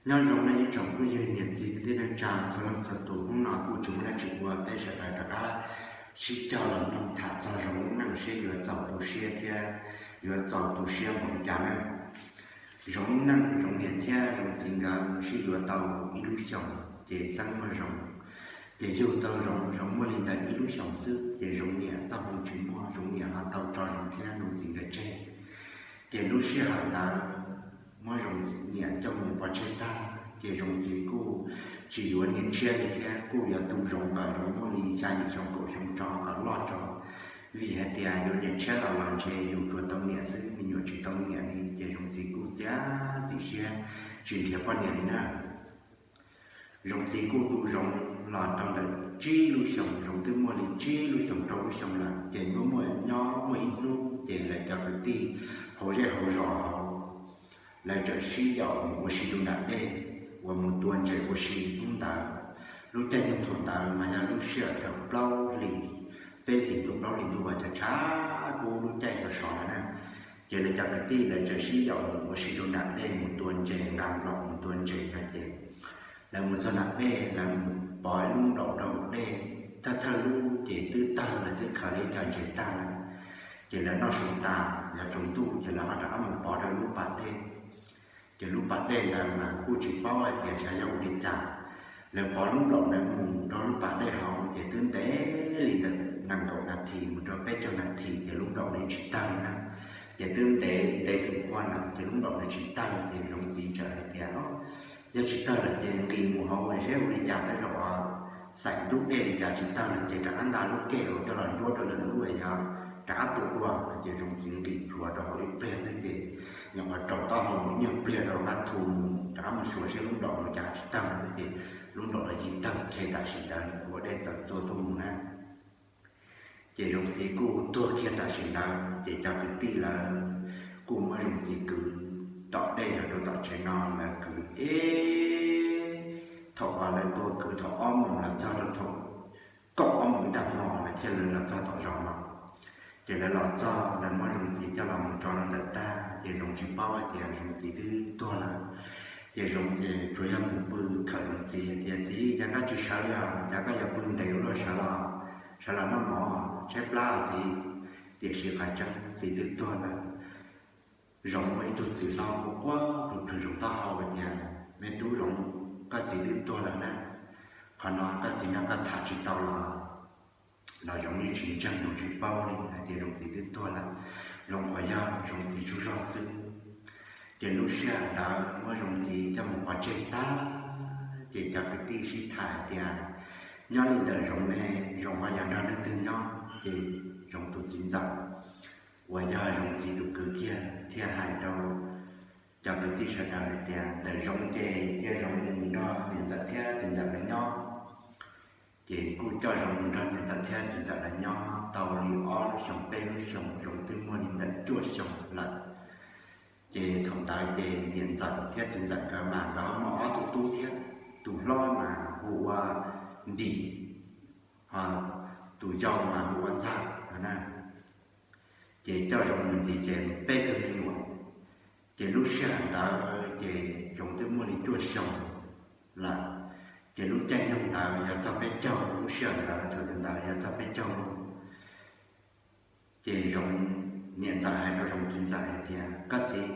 Nyob zoo nej ib tsoom phooj ywg niam txiv kwv tij neej tsa txhua leej txhua tus, hnub no kuj tsis muaj dab tsi ua, peb sawv daws rov qab sib cog los mloog tham txog Zoov lub neej seb yuav txaus tu siab thiab yuav txaus tu siab npaum li cas na. Zoov lub neej, Zoov niam thiab Zoov txiv nkawd sib yuav tau ib lub xyoos, ces xeeb muaj Zoov, ces yug tau Zoov, Zoov muaj li ntawm ib lub xyoos xwb, ces Zoov niam txoj hmoo tsis muaj, Zoov niam ho tau tso Zoov thiab Zoov txiv nkawd tseg. Ces lub sij hawm ntawd muab Zoov niam coj mus pov tseg tag, ces Zoov txiv kuj tsis yuav niam tshiab li thiab, kuj yuav tu Zoov kom Zoov muaj li xya yim xyoo kaum xyoo tso kom loj tso, vim hais tias yuav niam tshiab los los ntshe yus tsuas tau niam xwb, me nyuam tsis tau niam li, ces Zoov txiv kuj txiav txim siab tsis nrhiav poj niam li na. Zoov txiv kuj tu Zoov los rau ntawm tsib lub xyoos, Zoov twb muaj li tsib lub xyoos rau lub xyoo lawm, ces muaj muaj nyob muaj ib hnub ces lawv cov kwv tij hauv zej hauv zos hauv, lawv txawm sib yaum mus ua si rau nram dej, uas mus tua ntses ua si hnub ntawd. Lub caij nyoog thaum ntawd mas yog lub sij hawm thaum plaub hlis, peb hlis ntuj plaub hlis ntuj uas tshav tshav kub lub caij sov sov ntawd na. Ces lawv cov kwv tij lawv txawm sib yaum mus ua si rau nram dej mus tua ntses, nqa nplaum mus tua ntses no ces lawv mus txog nram dej, lawv mus pov ib lub nplaum rau hauv dej, thawj thawj lub ces twb tawg, lawv twb khaws li cov ntses tag lawm. Ces lawv noj su tas yuav tsaus ntuj ces lawv ho rov qab mus pov rau lub pas dej. Ces lub pas dej ntawd mas kuj tsis paub hais tias xyov yog ua li cas, lawv pov lub nplaum ntawd mus rau lub pas dej hauv ces twb ntev li ntawm nees nkaum nas this mus rau peb caug nas this ces lub nplaum ntawd tsis tawg na. Ces twb ntev ntev xwm qhua lawm ces lub nplaum ntawd tsis tawg, ces Zoov txiv txawm hais tias, yog tsis tawg lawm ces nqis mus hauv seb ua li cas, tej zaum xaim ntub dej li cas tsis tawg lawm ces rov qab nqa lub kej uas coj los ntsuab rau lawm lub uas yog rov qab tu dua. Ces Zoov txiv nqis plhuav rau hauv ib pliag xwb ces nyuam qhuav raus taub hau mus ib nyuag pliag rau qab thu mus rov qab mus xyuas seb lub nplaum ua cas tsis tawg lawm xwb ces lub nplaum los yeej tawg rhe tam sim ntawd, ua dej txawm txua tuaj mus na. Ces Zoov txiv kuj tuag kiag tam sim ntawd ces cov kwv tij lawv kuj muab Zoov txiv kwv tom dej los rau tom tsev no, lawv kwv ib, thaum uas lawv tuaj kwv thaum ob moos los txog rau thaum kaum ob moos ib tag hmo lawv thiaj li los txog tom zos no. Ces lawv los txog lawv muab Zoov txiv coj los mus tso rau ntawm tag ces Zoov tsis paub hais tias Zoov txiv twb tuag lawm. Ces Zoov ces tsuas yog mus pw khawm Zoov txiv tias, txiv, cas koj tsis sawv li os, cas koj yuav pw ntev ua luaj, sawv los, sawv los noj mov tshaib plab os txiv. Tiam sis qhov tseeb txiv twb tuag lawm. Zoov muaj ib tug txiv hlob quaj quaj plhws plhws Zoov taub hau hais tias, me tub Zoov, koj txiv twb tuag lawm na, qhov no koj txiv nrog koj tham tsis tau los? Los Zoov yeej tsis ntseeg, Zoov tsis paub li hais tias Zoov txiv twb tuag lawm, Zoov qhuas yog Zoov txiv tsaug zog xwb. Ces lub sij hawm ntawd muab Zoov txiv coj mus pov tseg tag, ces cov kwv tij sib tham hais tias, nyob li ntawm Zoov ne, Zoov ho yog nrog leej twg nyob? Ces Zoov tus txiv ntxawm uas yog Zoov txiv tus kwv kiag thiaj hais rau cov kwv tij sawv daws hais tias, ntawm Zoov ces cia Zoov mus nrog niam ntxawm thiab txiv ntxawm lawv nyob. Ces kuj coj Zoov mus nrog niam ntxawm thiab txiv ntxawm lawv nyob tau li ob lub xyoos peb lub xyoos, Zoov twb muaj li ntawm cuaj xyoos lawm. Ces thaum ntawd ces niam ntxawm thiab txiv ntxawm nkawd mas nkawd muaj ob tug tub thiab, tus hlob mas hu ua Ntim, ho tus yau mas hu ua Ntxawm no na. Ces coj Zoov mus ntxiv ces peb tug me nyuam. Ces lub sij hawm ntawd ces Zoov twb muaj li cuaj xyoos lawm. Ces lub caij nyoog ntawd yog txog peb caug, lub sij hawm ntawd thaum ntawd yog txog peb caug lub. Ces Zoov niam ntxawm hais rau Zoov txiv ntxawm hais tias, koj txiv,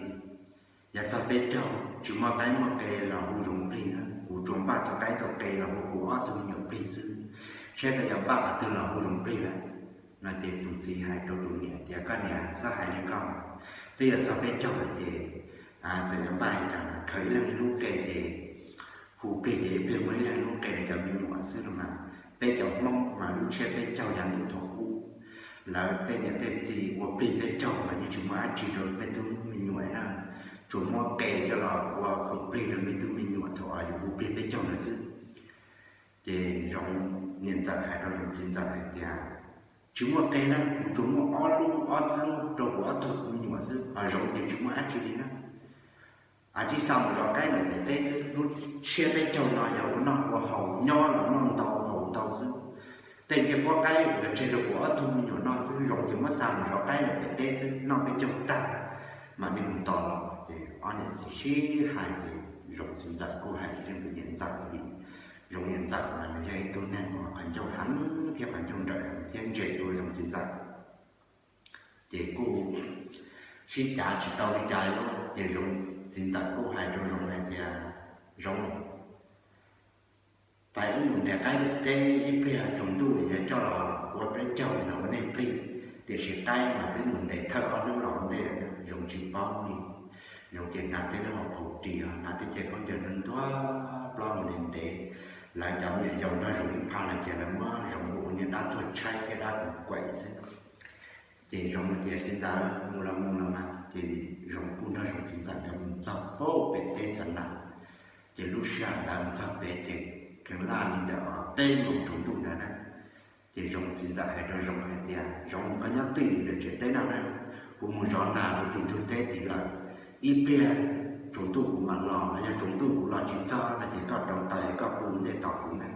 yog txog peb caug tsis muaj qaib muaj qe los hu Zoov plig na, kuv tsuas npaj tau qaib tau qe los hu kuv ob tug me nyuam plig xwb, saib koj yuav npaj qhov twg los hu Zoov plig lawm. No ces tus txiv hais rau tus niam tias, koj niam, txhob hais li koj, twb yog txog peb caug lawm ces txawm yuav npaj li cas, khaws ib leeg ib lub qe ces hu plig ces ib pliag muaj ib leeg ib lub qe rau cov me nyuam xwb no mas. Peb cov Hmoob mas lub tshiab peb caug yav ntuj thaum ub, lawv tej niam tej txiv ua plig peb caug mas yeej tsis muaj dab tsi rau peb tub me nyuam na, tsuas muab qe coj los ua khoom plig rau me tub me nyuam thaum uas yus hu plig peb caug lawm xwb. Ces Zoov niam ntxawm hais rau Zoov txiv ntxawm hais tias, tsis muaj qe na, kuv tsuas muaj ob lub, ob lub rau kuv ob tug me nyuam xwb, ho Zoov ces tsis muaj dab tsi li na. Av tsib xa mus zov qaib ntawm pem teb xwb, lub tshiab peb caug no yog ua noj ua haus, nyob los noj ntau haus ntau xwb. Tej ncej puab qaib yuav tseg rau kuv ob tug me nyuam noj xwb, Zoov ces muab xa mus zov qaib ntawm pem teb xwb, noj peb caug tag mam li mus tos los. Ces ob niam txiv sib hais ces Zoov txiv ntxawm kuj hais tsis yeej tus niam ntxawm li. Zoov niam ntxawm mas nws yog ib tug neeg uas qhov ncauj heev thiab qhov ncauj nrawm heev thiab ntse dua Zoov txiv ntxawm. Ces kuj sib cav tsis tau li cas li. Ces Zoov txiv ntxawm kuj hais rau Zoov hais tias, Zoov, pais wb mus ntes qaib pem teb, ib pliag tsaus ntuj yuav coj los ua peb caug los ua nej plig. Tiam sis qaib mas twb mus ntes thawj ob hnub los ua ntej lawm. Zoov tsis paub li. Zoov ces hnav tej lub hauv paus ris, hnav tej chaw khaub ncaws ntuag ntuag, plaub mus ntev ntev. Lawv cov me nyuam yaus nrog Zoov ib phaj no ces lawv muab Zoov ua niag dab tuag tshaib thiab dab kuv kuaim xwb. Ces Zoov tias, Txiv ntxawm, mus los mus los mas. Ces Zoov kuj nrog Zoov txiv ntxawm nkawd mus txog pem teb Xav Nas. Ces lub sij hawm ntawd mus txog pem ces kheev laj li ntawm peb moos tsaus ntuj ntawd na. Ces Zoov txiv ntxawm hais rau Zoov hais tias, Zoov, koj nyob twj ywm ntawm tsev teb no na, kuv mus zov nas rau tim ntug teb tid lawm. Ib pliag tsaus ntuj kuv mam los, yog tsaus ntuj kuv los tsis txog no ces koj rauv taws es koj pw ua ntej tos kuv na.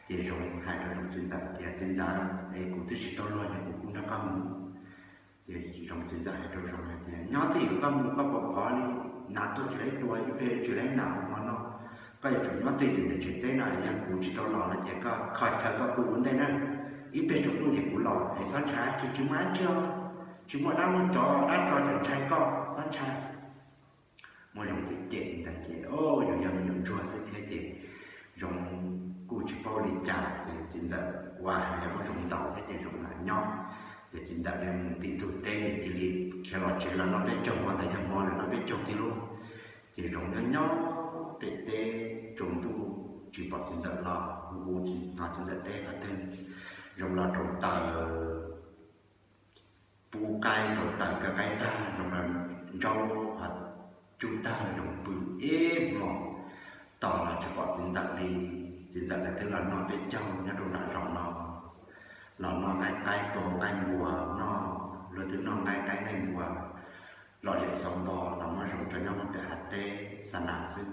Ces Zoov hais rau Zoov txiv ntxawm tias, Txiv ntxawm, es kuv twb tsis tau luag ces kuv kuj nrog koj mus. Ces Zoov txiv ntxawm hais rau Zoov hais tias, Nyob twj ywm koj mus koj pom pov li, nas tuaj tsis laib tua, ib pliag tsis laib nas ua hmo noj. Koj yuav tsum nyob twj ywm ntawm tsev teb no, yog kuv tsis tau los no ces koj kho chaw koj pw ua ntej na. Ib pliag tsaus ntuj ces kuv los es txhob ntshai, tsis, tsis muaj dab tsiaj, tsis muaj dab muaj tsov dab tsov tawm ntshai koj, txhob ntshai. Muab Zoov cem cem li ntawd ces, o, yus yog me nyuam ntsuag xwb thiab ces Zoov kuj tsis paub li cas ces txiv ntxawm ua hais yog muab Zoov ntaus thiab ces Zoov lam nyob. Ces txiv ntxawm li mus tim ntug teb ces cia li khiav los tsev los noj peb caug, hmo ntawd yog hmo lawm noj peb caug kiag lauj. Ces Zoov nyob nyob pem teb tsaus ntuj tsis pom txiv ntxawm los, hu hu txiv, no txiv ntxawm teb qhov twg. Zoov los rauv taws, pub qaib rauv taws kaw qaib tag, Zoov los ntsaub qhov cub tag, Zoov pw ib hmos tos los tsis pom txiv ntxawm li. Txiv ntxawm lawv twb los noj peb caug nyob rau nram zos no, los noj nqaij qaib tua nqaij npua noj, luag twb noj nqaij qaib nqaij npua lom zem xauv npo los muab Zoov tso nyob hauv pem hav teb Xav Nas xwb.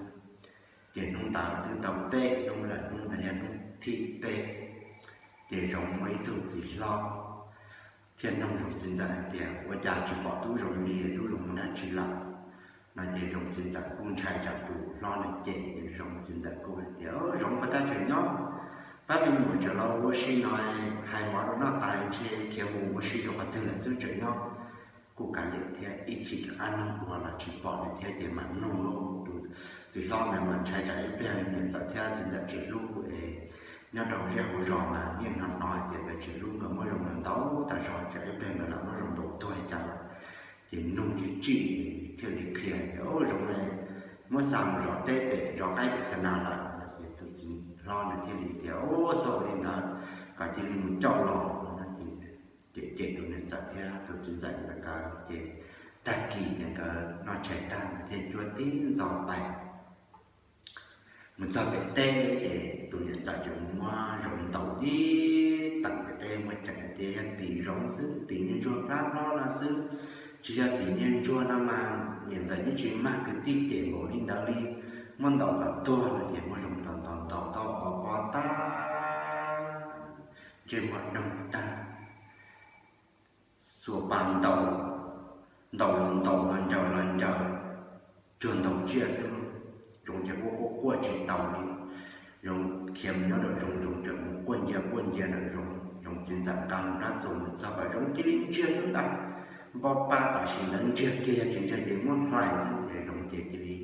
Ces hnub ntawd twb tau peb hnub lawm, hnub ntawd yog hnub thib peb, ces Zoov muaj ib tug txiv hlob thiaj nug Zoov txiv ntxawm hais tias, Ua cas tsis pom tub Zoov li, tub Zoov mus dab tsi lawm? No ces Zoov txiv ntxawm kuj ntshai tsam tus hlob nws cem, ces Zoov txiv ntxawm kuj hais tias, Zoov puas tab tseem nyob? Pab me nyuam tseem los ua si no, hais mov rau noj tas ntshe khiav mus ua si rau qhov twg lawm xwb, tseem nyob. Kuj kav liam thiab, ib chim rov qab nug dua los tsis pom li thiab ces mam nug lauj. Tus txiv hlob ntawd mas ntshai tsam ib pliag niam ntxawm thiab txiv ntxawm tsis hlub es nyob rau zej hauv zos mas yeej hnov hnov hais tias nkawd tsis hlub, nkawd muab Zoov ntaus tas zog, tsam ib pliag nkawd lam muab Zoov ntaus tuag li cas lawm. Ces nug tsis tsim ces thiaj li qhia tias, Zoov, muab xa mus zov teb pem, zov qaib pem Xav Nas lawm. Ces tus txiv hlob nws thiaj li tias, Ua txhaum li ntawd, kom cia li mus coj los no. Ces cem cem tus niam ntxawm thiab tus txiv ntxawm nkawd, ces tag kis ces nkawd noj tshais tag thiaj cuab tib ntxo pais mus txog pem teb. Ces tus niam ntxawm ces muab Zoov ntaus tib teem pem teb, muab ceem hais tias yog tim Zoov xwb, tim niag ntsuag plab hlob no xwb, tsis yog tim niag ntsuag no mas niam ntxawm yeej tsis mag kwv tij cem npaum li ntawd li. Muab ntaus kom tuag no ces muab Zoov ntaus ntaus ntaus tau ob pob tag, ntsej muag doog tag, xuas pas ntaus, ntaus los ntaus, los ncaws los ncaws, cuag ntaus tsiaj xwb. Zoov ces quaj quaj quaj tsis taus li. Zoov khiav mus nyob ntawm Zoov, Zoov tseem mus quaj ncia quaj ncia ntawm Zoov. Zoov txiv ntxawm nqa mus rab txuas mus txog kom Zoov cia li ntsiag xwb ntag. Npo pa tam sim ntawd ntsiag kiag, yog tsis ntsiag ces muab hlais xwb. Ces Zoov ces cia li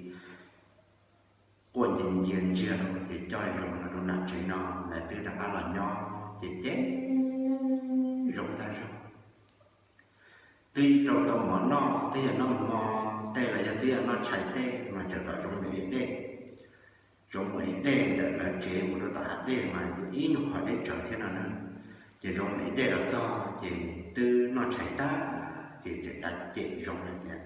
quaj ncia ncia ntsiag ces coj Zoov los rau nram tsev no, lawv twb rov qab los nyob ces cem Zoov tag zog. Twb rau tau mov noj, twb yog noj hmo tej los yog twb yog noj tshais tej mas tseem kom Zoov mus ev dej. Zoov mus ev dej ntawm lawv tsev mus rau tom hav dej mas ib nyuag qhov deb tsawv thiab no na. Ces Zoov mus ev dej los txog ces twb noj tshais tag, ces tseem cem Zoov hais tias,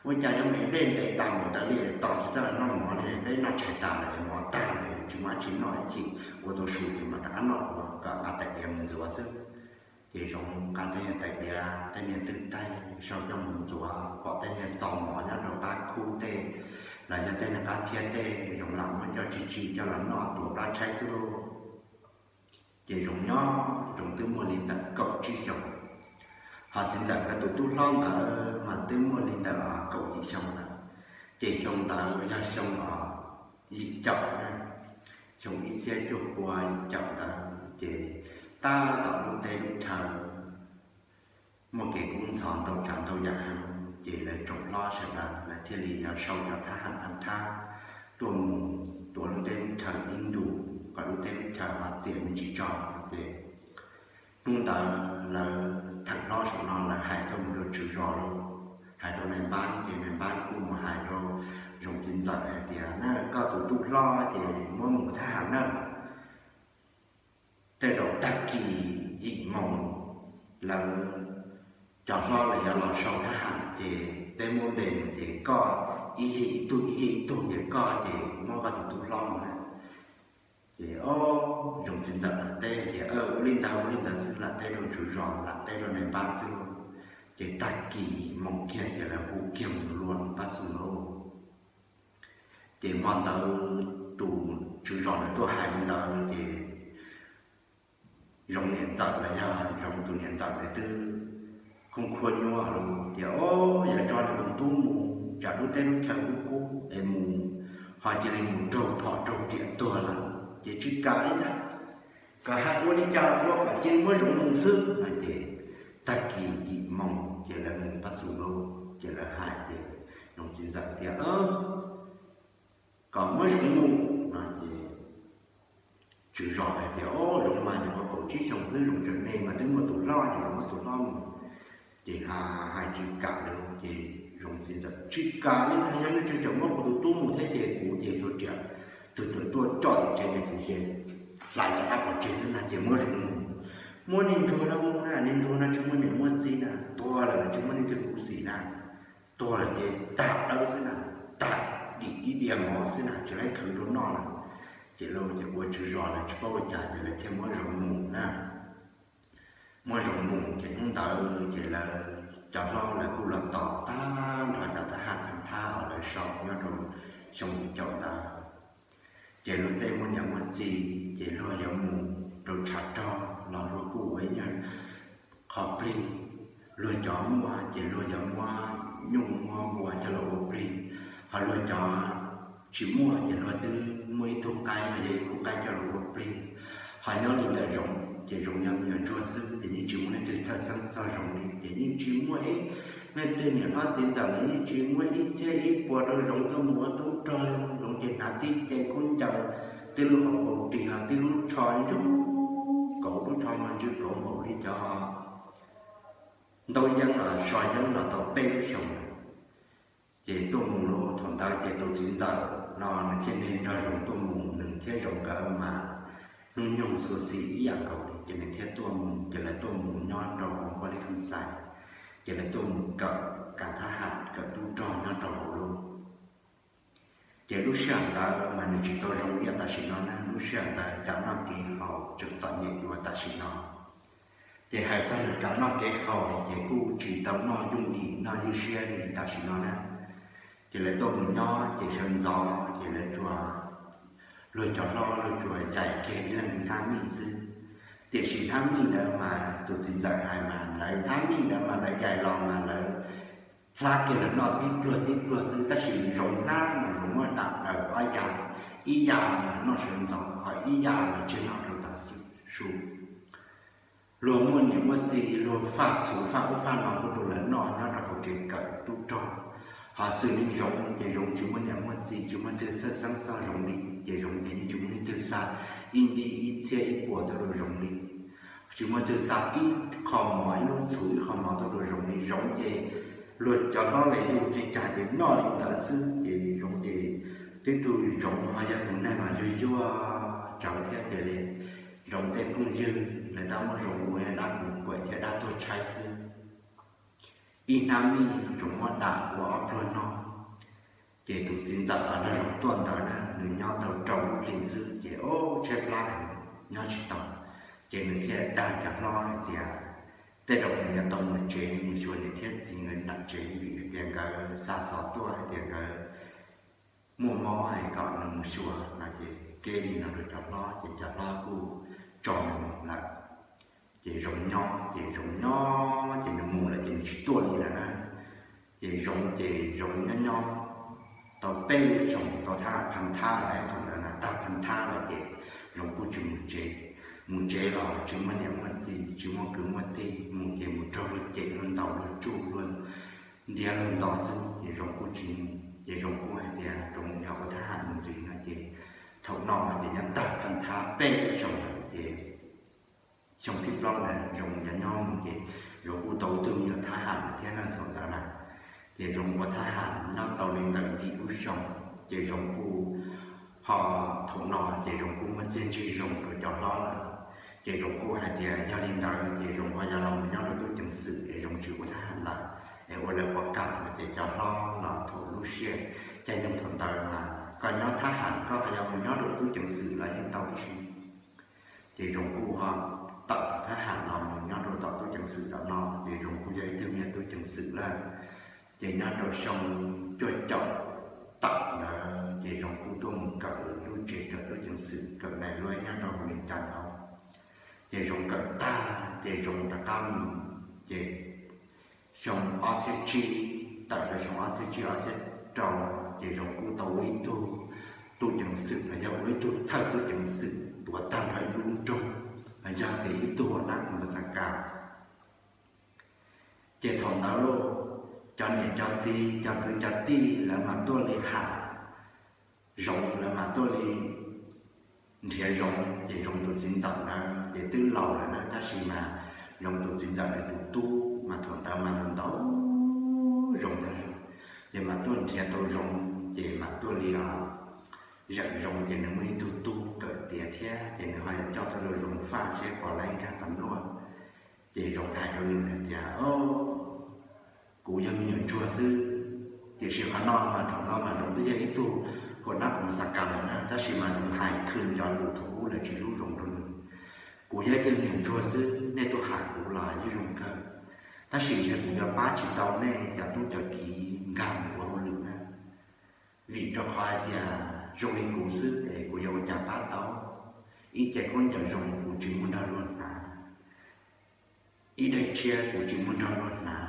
Ua cas yuav mus ev dej ntev tas npaum ntawd li, tos tsis txawj los noj mov li, peb noj tshais tas lawm es mov tag lawm, tsis muaj dab tsi noj, ib chim ua tau su ces mam rov qab noj, kom nqa tais diav mus ntxuav xwb. Ces Zoov nqa tej niag tais diav tej niag twj taig sau coj mus ntxuav, pom tej niag txos mov nyob rau qab khub tej los yog tej niag qab phiab tej, Zoov lam muab coj tsis tsis coj los noj tuav plab tshaib xwb lauj. Ces Zoov nyob, Zoov twb muaj li ntawm kaum tsib xyoos, ho txiv ntxawm nkawd tus tub hlob ntawd mas twb muaj li ntawm kaum yim xyoo lawm. Ces xyoo ntawd yog xyoo os yim caum na, xyoo ib txhiab cuaj pua yim caum ntawd ces tab tom lub teb lub chaw muaj kev kub ntxhov ntau tsav ntau yam heev, ces lawv tsoom hlob sawv daws lawv thiaj li yuav sau cov thab ham phab thab tuaj mus tuav lub teb lub chaw ib ntus kom lub teb lub chaw ho txias me ntsis tso. Ces hnub ntawd lawv theem hlob saum no lawv hais tuaj mus rau tswv zos lawm, hais rau nais npab, ces nais npab kuj mus hais rau Zoov txiv ntxawm hais tias, na, koj tus tub hlob ces muab mus thab ham na, tej zaum tag kis yim moos lawv cov hlob lawv yuav los sau thab ham ces peb muab npe mus ces koj ib yig ib tug ib yig ib tug ces koj ces muab koj tus tub hlob mus na. Ces ob, Zoov txiv ntxawm teb tias, ua li ntawd ua li ntawd xwb, lam teb rau tswv zos lam teb rau nais npab xwb lauj. Ces tag kis yim moos kiag ces lawv hu kiag mus lua pab xus lauj. Ces hmo ntawd tus tswv zos ntawd tuaj hais li ntawd ces Zoov niam ntxawm los yog Zoov tus niam ntxawm ntawd twb khooj khuab nyuaj lawm tias, o, yuav tso nws tus tub mus tsam lub teb lub chaw kub kub es mus ho cia li mus raug phom raug riam tuag lawm ces tsis kam li ntag. Kom hais ua li cas los kom cia li muab Zoov mus xwb no ces tag kis yim moos ces lawv mus pab xus lauj ces lawv hais ces Zoov txiv ntxawm tias, kom muab Zoov mus no ces tswv zos hais tias, o, Zoov mas nyuam qhuav kaum tsib xyoos xwb, Zoov tseem me mas twb muaj tus hlob ces muab tus hlob mus. Ces hais tsis kam li ces Zoov txiv ntxawm, tsis kam li ntag, yog nej tseem muab kuv tus tub mus thiab ces kuv ces xuas riam, tus twg tuaj coj tim tsev ces kuv ces hlais cov dab pov tseg xwb na, ces muab Zoov mus. Muab niag ntsuag no mus na, niag ntsuag no tsis muaj niam muaj txiv na, tuag lawm tsis muaj leej twg khuv xim na, tuag lawm ces tag dawb xwb na, tag dim ib diav mov xwb na, tsis laib khwv rau noj na. Ces lawv ces ua tswv zos lawv tsis paub ua cas ces lawv thiaj muab Zoov mus na. Muab Zoov mus ces hnub ntawd ces lawv cov hlob lawv kuj los tos tag nrho cov thab ham thab uas lawv sau nyob rau xyoo yim caum ntawd. Ces luag tej muaj niam muaj txiv ces luag yuav mus rau tshav rog los luag kuj ua ib nyuag qho plig. Luag cov muaj ces luag yuav muab nyuj muab npua coj los ua plig, ho luag cov tsis muaj ces luag twb muaj ib tug qaib los yog ib khub qaib coj los ua plig. Ho nyob li ntawm Zoov ces Zoov yog me nyuam ntsuag xwb ces yeej tsis muaj leej twg txhawj xeeb txog Zoov li, ces yeej tsis muaj ib leej twg niam hlob txiv ntxawm los yeej tsis muab ib txhiab ib puas rau Zoov tuaj mus ua tub rog li. Zoov ces hnav tib ce khaub ncaws, tib lub hauv paus ris, tib lub tsho ntsuj, kauv lub tsho mas ntsuj kauv npaum li cov ntau yeeb los so yeeb los tau peb lub xyoos. Ces tuaj mus lawm thaum ntawd ces tus txiv ntxawm no nws thiaj li nrog Zoov tuaj mus, nws thiab Zoov nkawd mas hnub nyoog xyuam xim ib yam nkaus li, ces nws thiaj tuaj mus, ces lawv tuaj mus nyob rau hauv npoj li thum xais, ces lawv tuaj mus kawm kav thab ham kawm tub rog nyob rau hauv lauj. Ces lub sij hawm ntawd mas nws tsis tau zoo ib yam tam sim no na, lub sij hawm ntawd kev noj kev haus tseem txom nyem dua tam sim no. Ces hais txog nws kev noj kev haus ces kuj tsis tau noj yooj yim noj ywj siab li tam sim no na. Ces lawv tuaj mus nyob ces sawv ntxov ces lawv tsuas, luag cov hlob luag tsuas yaim kiag ib leeg hnab mij xwb. Tiam sis hnab mij ntawd mas tus txiv ntxawm hais mas lawv hnab mij ntawd mas lawv yaim los mas lawv hlab kiag los noj tib pluag tib pluag xwb, tab sis Zoov hnab mas Zoov muab dam daws ob ya, ib ya mas noj sawv ntxov, ho ib ya mas tseg noj rau tav su. Luag muaj niam muaj txiv, luag faj txhuv faj ub faj no tuaj rau lawv noj nyob rau hauv tsev kawm tub rog. Ho xws li Zoov ces Zoov tsis muaj niam muaj txiv, tsis muaj leej twg txhawj xeeb txog Zoov li, ces Zoov ces yeej tsis muaj leej twg xa ib npib ib txhiab ib puas tuaj rau Zoov li. Tsis muaj leej twg xa ib qho mov ib lub txhuv ib qho mov tuaj rau Zoov li. Zoov ces luag cov hlob lawv yug li cas ces noj li ntawd xwb, ces Zoov ces twb tug Zoov ho yog tus neeg mas yuag yuag tsawv thiab ces li Zoov tej phooj ywg lawv tab muab Zoov ua dab kuv kuam thiab dab tuag tshaib xwb. Ib hnab mij Zoov muab dam ua ob pluag noj. Ces tus txiv ntxawm los nrog Zoov tuaj ntawd na, nws nyob tau rau lub hli xwb ces ob tshaib plab nyob tsis tau. Ces nws thiaj dag cov hlob hais tias tej zaum nws yuav tau mus tsev mus xyuas niam thiab txiv nkawd nram tsev vim hais tias nkawd xa xov tuaj hais tias nkawd muaj mob es kom nws mus xyuas no ces kev li no rau cov hlob ces cov hlob kuj tso nws mus lawm. Ces Zoov nyob ces Zoov nyob ces nws mus lawm ces nws tsis tuaj li lawm na. Ces Zoov ces Zoov nyob nyob tau peb lub xyoos tau thab phaj thab lawm, thaum ntawd na tag phaj thab lawm ces Zoov kuj tsis mus tsev. Mus tsev los tsis muaj niam muaj txiv, tsis muaj kwv muaj tij, mus ces mus raug luag cem luag ntaus luag tsuj luag ntiab luag nto xwb ces Zoov kuj tsis mus. Ces Zoov kuj hais tias Zoov yog ua thab ham mus ntxiv no ces thaum no ces nyob tag phaj thab peb lub xyoos lawm ces xyoo thib plaub ntawd Zoov yuav nyob mus ces Zoov kuj tau ib tug me nyuam thab ham thiab na thaum ntawd na. Ces Zoov ua thab ham nyob tau li ntawm yim lub xyoo ces Zoov kuj ho thaum no ces Zoov kuj muaj txiaj ntsig zoo rau cov hlob lawm. Ces Zoov kuj hais tias yog li ntawd ces Zoov ho yuav los mus nyob rau tub ceev xwm es Zoov tsis ua thab ham lawm es ua lawv pov kam no ces cov hlob los thaum lub sij hawm caij nyoog thaum ntawd mas koj nyob thab ham koj ho yuav mus nyob rau tub ceev xwm los yeej tau tib si. Ces Zoov kuj ho tawm tom thab ham los mus nyob rau tom tub ceev xwm tom no ces Zoov kuj yog ib tug me nyuam tub ceev xwm lawm. Ces nyob rau xyoo cuaj caum tawm ntawd ces Zoov kuj tuaj mus kawm lub tsev kawm tub ceev xwm kawm nais luab nyob rau hauv Vias Cas no. Ces Zoov kawm tag ces Zoov rov qab mus ces xyoo ob txhiab tsib, tawm rau xyoo ob txhiab tsib ob txhiab rau ces Zoov kuj tau ua ib tug tub ceev xwm los yog ua ib tug thawj tub ceev xwm tuav tag nrho ib lub nroog los yog tias ib tug huam nab koom pas xas kas. Ces thaum ntawd lauj, cov niam cov txiv cov kwv cov tij lawv mas tuaj li ham Zoov, lawv mas tuaj li nrhiav Zoov. Ces Zoov tus txiv ntxawm ntawd ces twb laus lawm na tab sis mas Zoov tus txiv ntxawm nws tus tub mas thaum ntawd mas nws ntaus Zoov tag zog, ces mas tuaj nrhiav tau Zoov ces mas tuaj li zeem Zoov ces nws muaj ib tug tub kawm tiav thiab ces nws ho yuav coj tuaj rau Zoov faj seb puas laib nkag tas luaj. Ces Zoov hais rau nws hais tias, kuv yog me nyuam ntsuag xwb, tiam sis qhov no mas thaum no mas Zoov twb yog ib tug huam nab koom pas xas kas lawm na tab sis mas Zoov hais khw cov lus thaum ub lawv tsis hlub Zoov rau nws. Kuv yog ib tug me nyuam ntsuag xwb, nej tuaj ham kuv los yeej zoo kawg, tab sis ntshe kuv yuav pab tsis tau nej cov tub cov kiv nkag mus ua hauj lwm na. Vim rau qhov hais tias zoo li kuv xwb es kuv yuav ua cas pab tau. Ib ce khaub ncaws zoo kuv tsis muaj nrog luag hnav, ib daim tshiab kuv tsis muaj nrog luag hnav.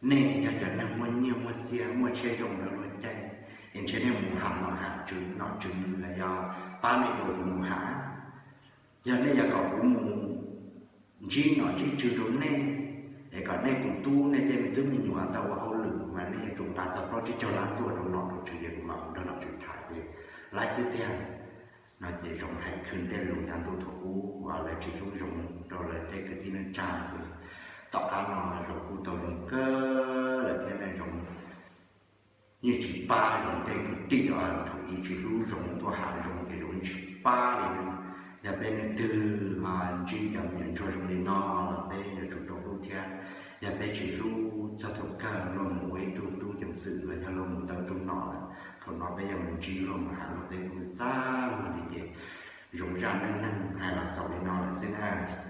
Nej yog cov neeg muaj nyiaj muaj txiaj muaj tsheb zoo nrog luag caij, es ntshe nej mus ham nom ham tswv, nom tswv los yog pab nej dua kuv mus ham. Yog nej yuav kom kuv mus ntsib nom ntsib tswv rau nej, es kom nej tus tub nej tej me tub me nyuam tau ua hauj lwm mas nej yuav tsum nqa txog plaub tsib caug lab tuaj rau nom rau tswv ces kuv mam mus nrog nom tswv tham ces laib xwb tiag. No ces Zoov hais khw tej lus yav ntuj thaum ub uas lawv tsis hlub Zoov rau lawv tej kwv tij neej tsa ces tom qab no Zoov kuj tau zoo kawg lawm thiab ne. Zoov yeej tsis pab Zoov tej kwv tij uas thaum ub tsis hlub Zoov tuaj ham Zoov ces Zoov yeej tsis pab li na. Yog peb leej twg ntsib cov me nyuam ntsuag zoo li no los peb yuav tsum tau hlub thiab. Yog peb tsis hlub, txog thaum kawg luag mus ua ib tug tub ceev xwm los yog luag mus tau ib tug nom lawm, thaum no peb yuav mus ntsib luag mus ham luag peb kuj txaj muag li ces Zoov zaj neej neeg hais los xaus li no lawm xwb na.